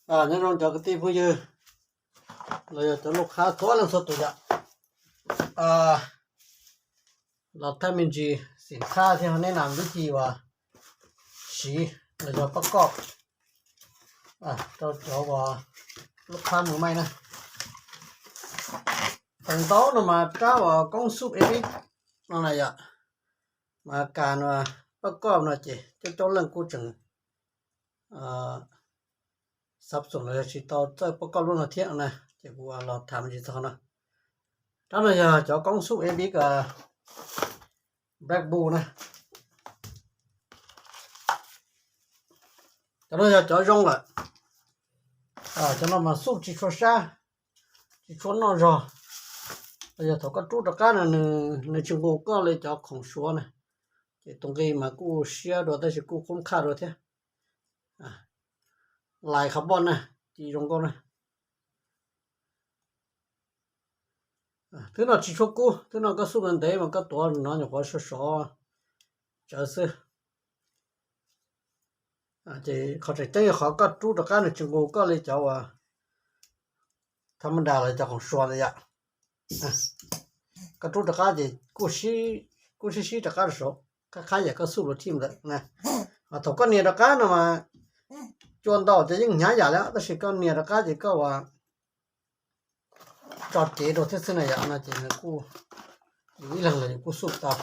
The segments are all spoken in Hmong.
Nyob zoo cov kwv tij phooj ywg los yog cov lub qhab txhua leej txhua tus yom. Los thaj me ntsis xim thab thiab ho nej nam vib ci uas siv los yog pab koj rau cov uas lub qhab mus maij na. Feem ntau no mas rab uas koob xub ev vib no na yom, mas kas pab koj no ces coob coob leej kuj tseem xav xum los yog tsis tau txawj pab koj lub no thiab na, ces kuv los tham me ntsis txog no. Rab no yog cov koob xub ev vib black bull na. Cov no yog cov zoo lawm. Cov no mas xub tsis tshua sab, tsis tshua noj zog. Los yog thaum koj rub rov qab no nws tsis nqus koj li cov khoom suav na, ces tus nqi mas kuj siab dua tab sis kuj khoob qhaj dua thiab. Lais carbon na, ci zoo nkauj na. Thwb no tsis tshua kub, thwb no koj xub ntev ntev mas koj tuav no nyuam qhuav sov sov tsawv xwb. Ces qhov tseem ceeb yog qhov koj rub rov qab nws tsis nqus koj li cov uas thab mab das los cov khoom suav ntawd yom. Koj rub rov qab ces kuj sib sib rov qab rau saud, qab qhab yam koj xub luv thij ntawd na. Thaum koj nias rov qab no mas cua ntau ces yeej hnyav yam li, tab sis koj nias rov qab ces koj uas tso cev rau thiab xwb na yom, no ces nws kuj, yus ib leeg los yus kuj xub tau.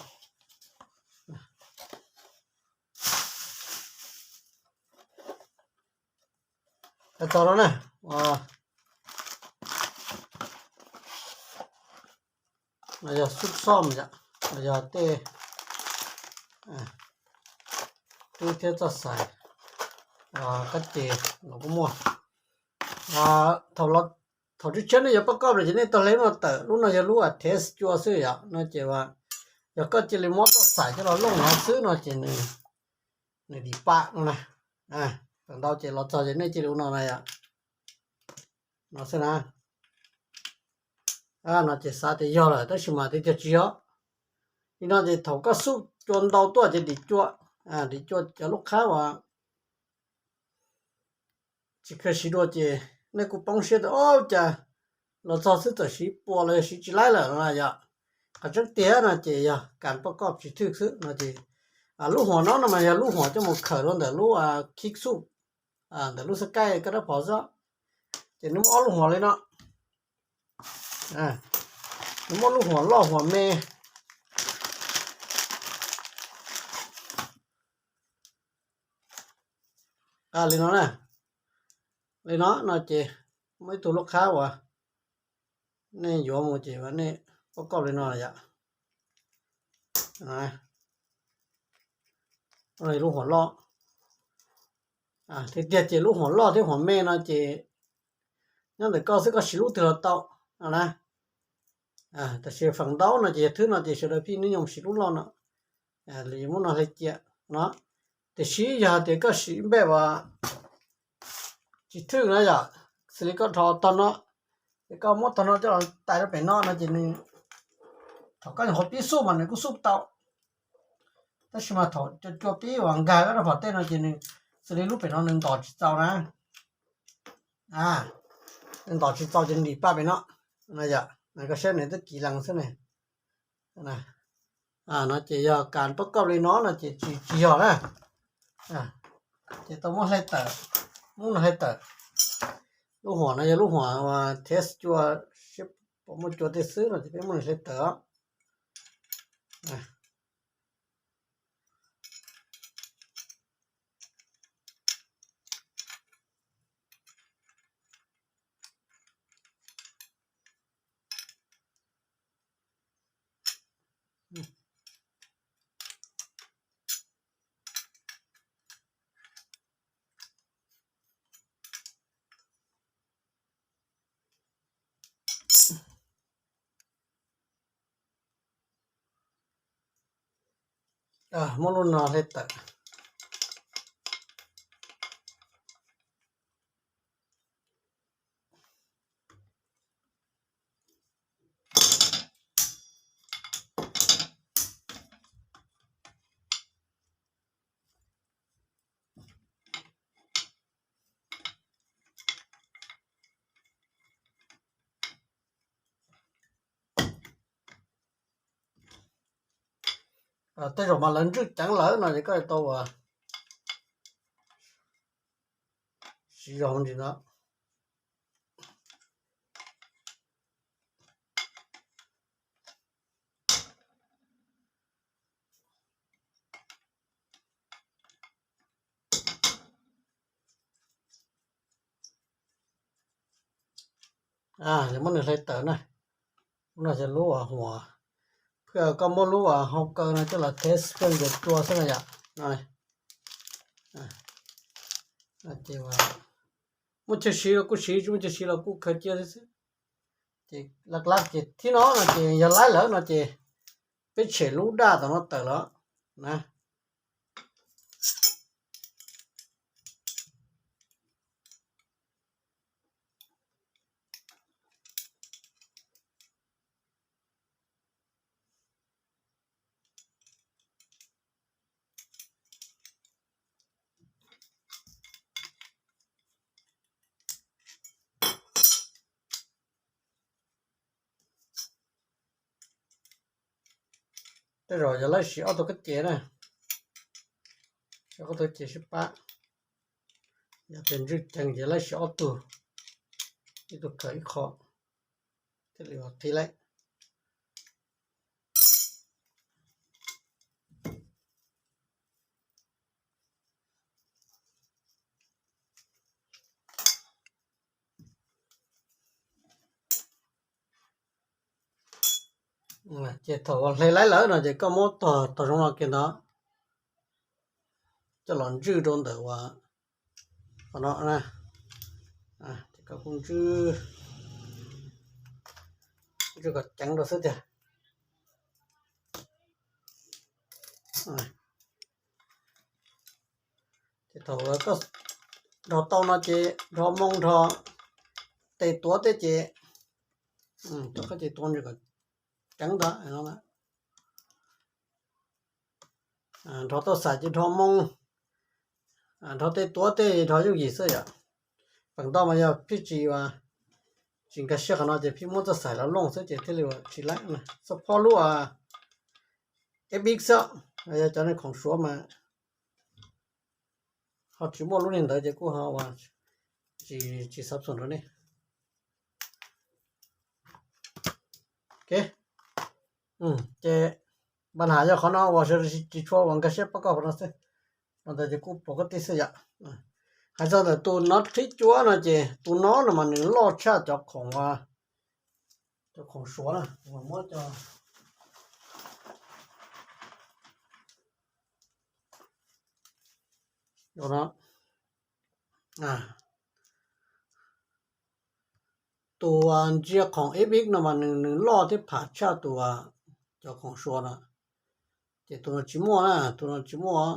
Tau no na, no yog xub xom yom, no yog tej twb thiab txoj xais, kab ces los kuj muaj. Thaum tshiab tshiab nej yuav pab koj no ces nej tau hle lub no tawm, lub no yog lub test cua xwb yom, no ces yog koj cia li muab txoj xais coj los looj no xwb no ces nws dim pam no na. Thaum ntau ces los txog ces nej cia li ua no na yom. No xwb na. No ces xav tias yog lawm tab sis mas tiag tiag tsis yog. Li no ces thaum koj xub cua ntau tuaj ces dim cua, dim cua cov lub qhab uas tsis kheev siv dua ces nej kuj poob siab tias o cas los txog xwb txawm siv puas los yog siv tsis laib lawm no yom. Qhov tseeb tiag no ces yog kas pab koj tsis thwj xwb no ces lub huam no no mas yog lub huam coj mus khawm rau ntawm lub khib xub, ntawm lub xab kaij koj dab phom xwb. Ces nws muaj ob lub huam li no, nws muaj lub huam loj huam me. Li no na, li no no ces muaj ib tug lub qhab uas nej yuav mus ces nej pab koj li no yom. Lub huam loj, tiag tiag ces lub huam loj thiab huam me no ces nyob ntawm koj xwb, koj siv lub twg los tau no na. Tab sis feem ntau no ces yog thwb no ces sawv daws pheej niaj nyoos siv lub loj no, muab no hle cia no. Tiam sis yog tias koj siv npej uas tsis thwj na yom, xws li koj rho tog no, ces koj muab tog no coj los tais rau pem no no ces nws, thaum koj nyuam qhuav pib xub mas nws kuj xub tau, tab sis mas thaum cua cua pib uas nkag koj rab phom tej no ces nws, xws li lub pem no nws ntos tsis txaus na. Nws ntos tsis txaus ces nws dim paj pem no. Yom, koj saib nws twb kiv lees xwb ne. No ces yog kas pab koj li no no ces tsis, tsis yog na. Ces tau muab hle tawm, muab no hle tawm. Lub huam no yog lub huam test cua, seb puas muaj cua tej xwb no ces peb muab nws hle tawm. Muab lub no hle tawm. Tej zaum mas lawv ntswj ceev lawm no ces koj tau ua siv zog ntsis no. Muab nws hlais tawm na. Lub no ces lub uas huam, phwj koj muab lub uas hau kaw no coj los test koj yuav cua xwb no yom. No ces muaj chaw siv los kuj siv, tsis muaj chaw siv los kuj khaws cia xwb. Ces laj laj ces thib no no ces yog laib lawm no ces peb tshem lub daj tom no tawm los na. Tej zaum yog lawv siv ob tug kab ces na, siv ob tug ces sib pab. Yog tias ntswj ceev ces lawv siv ob tug, ib tug khaws ib qho thiaj li ua qhib lawm. Ces thaum hle laib lawm no ces koj muab tog tog zoo no kiag ntawd coj los ntswj rau ntawm uas qhov no na. Ces koj kuj ntswj, ntswj kom ceev rau xwb tiag. Ces thaum koj dhos tau no ces dhos moo dhos tes tuav tej ces, koj ces tua ntswj kom ceev ntawd. Dhos tau xais ces dhos moo, dhos tej tuav tej dhos yooj yim xwb yom. Feem ntau mas yog phij tsis, tsis nkag siab qhov no ces phij muab txoj xais los looj xwb ces thiaj li ua tsis laib. Xab phob lub eb bib xwb, yog cov neeg khoom suav mas ho tsis muaj lub niag ntawd ces kuj ho ua tsis, tsis xav xum rau nej. Ces npa nham yog qhov no uas sawv daws tsis tshua uas nkag siab pab koj qhov no xwb. Ua ntawd ces kuj pom koj tij xwb yom. Hais txog ntawm tus no qhib cua no ces tus no no mas nws loj tshaj cov khoom, cov khoom suav na. Muab cov no, tus ntsia khoom eb bib no mas nws, nws loj thiab pham tshaj tus, cov khoom suav no. Ces tus no tsis muaj na, tus no tsis muaj,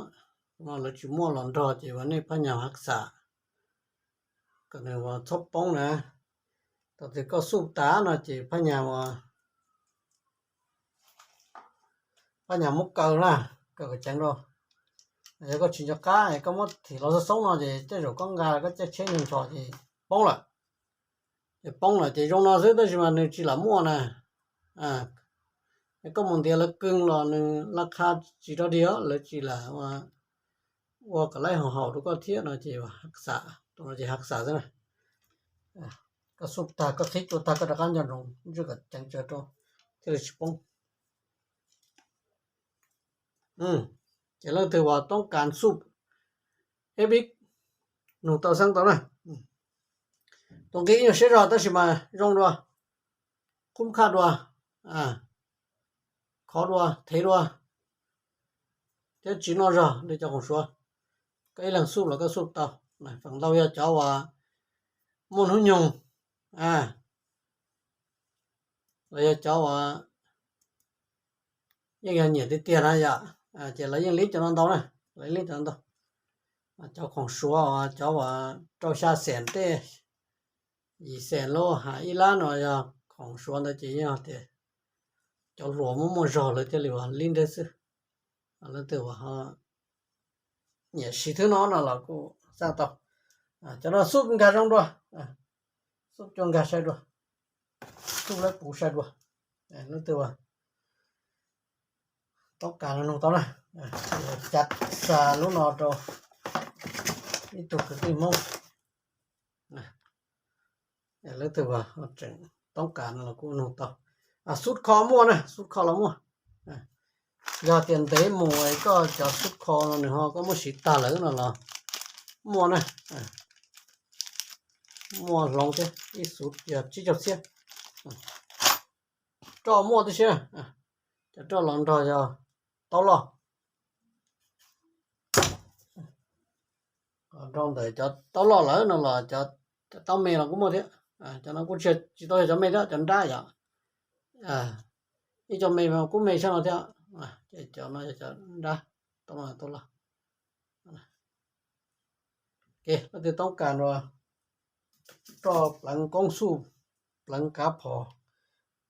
tus no lawv tsis muaj los nrog ces ua nej phab nyas hav xam kom nws ua txhob poob na. Thaum twg koj xuj tas no ces phab nyas ua, phab nyas muab kaw na, kaw kom ceev rau. Yog koj tsis nco qab koj muab thim los xoob xoob no ces tej zaum koj nqa koj caij tsheb ncho ncho ces poob lawm. Ces poob lawm ces zoo no xwb tab sis mas nws tsis lam muaj na. Koj mus ntiav lawv kawg los nws laj qha tsis rau dig os, lawv tsis lam ua kom laib haum haum rau koj thiab no ces hav xam, tus no ces hav xam xwb na. Koj xuj tag koj qhib cua tag koj rov qab nco ntsoov ntswj kom ceev tsawv rau thiaj li tsis poob. Ces leej twg uas toob kas xuj eb bib nug tau xeeb tau na. Tus nqi ib nyuag siab zog tab sis mas zoo dua, qub khaj dua, khov dua, thev dua, thiab tsis noj zog li cov khoom suav. Koj ib leeg xuj los koj xuj tau. Feem ntau yog cov uas muaj hnub nyoog los yog cov uas yeej yog nyiam tiag tiag na yom, ces lawv yeej lib cov no ntau na, lawv lib cov no ntau. Cov khoom suav uas cov uas rau xya xees tej, yim xees los hais ib lab no yog khoom suav ntawd ces yeej tias cov hluas muaj muaj zog lawv thiaj li ua lib ntev xwb. Leej twg uas ho nyiam siv thwb no no los kuj xaj tau. Cov no xuj nkag zoo dua, xuj cua nkag sai dua, xuj lawv puv sai dua. Leej twg uas toob kas los nug tau na. Cav xa lub no rau ib tug kwv tij Hmoob, lawv twg tseem toob kas no los kuj nug tau. Xub kho muaj na, xub kho los muaj. Yog tias ntev mus koj cov xub kho no nws ho koj muab siv tag lawm no los muaj na. Muaj hloov thiab, ib xub yog tsib caug txhiab. Roj muaj tib si, cov roj los nrog yog taub loj. Rau ntawm cov taub loj lawm no los cov taub me los kuj muaj thiab. Cov no kuj tsis tau yog cov me thiab, cov nrab yom. Ib co me mas kuj me tshaj no thiab. Ces cov no yog cov nrab, taub loj, taub loj. Ok, leej twg toob kas rau roj pleev koob xuj, pleev kav phom,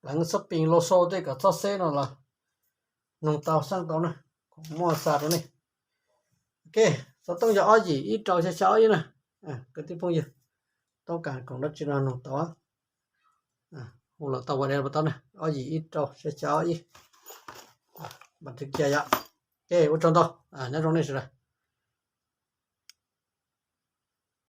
pleev xab pis los sau tej kom txhob xeb no los nug tau xaj tau na, muaj xa rau nej. Ok, xov tooj yog ob yim ib rau xya xya ob ib na. Kwv tij phooj ywg toob kas koom dab tsi no nug tau, hu los tau ua dab tau na, ob yim ib rau xya xya ob ib. Npam twv kiag yom. Ok, ua tsaug ntau, nyob zoo nej sawv daws.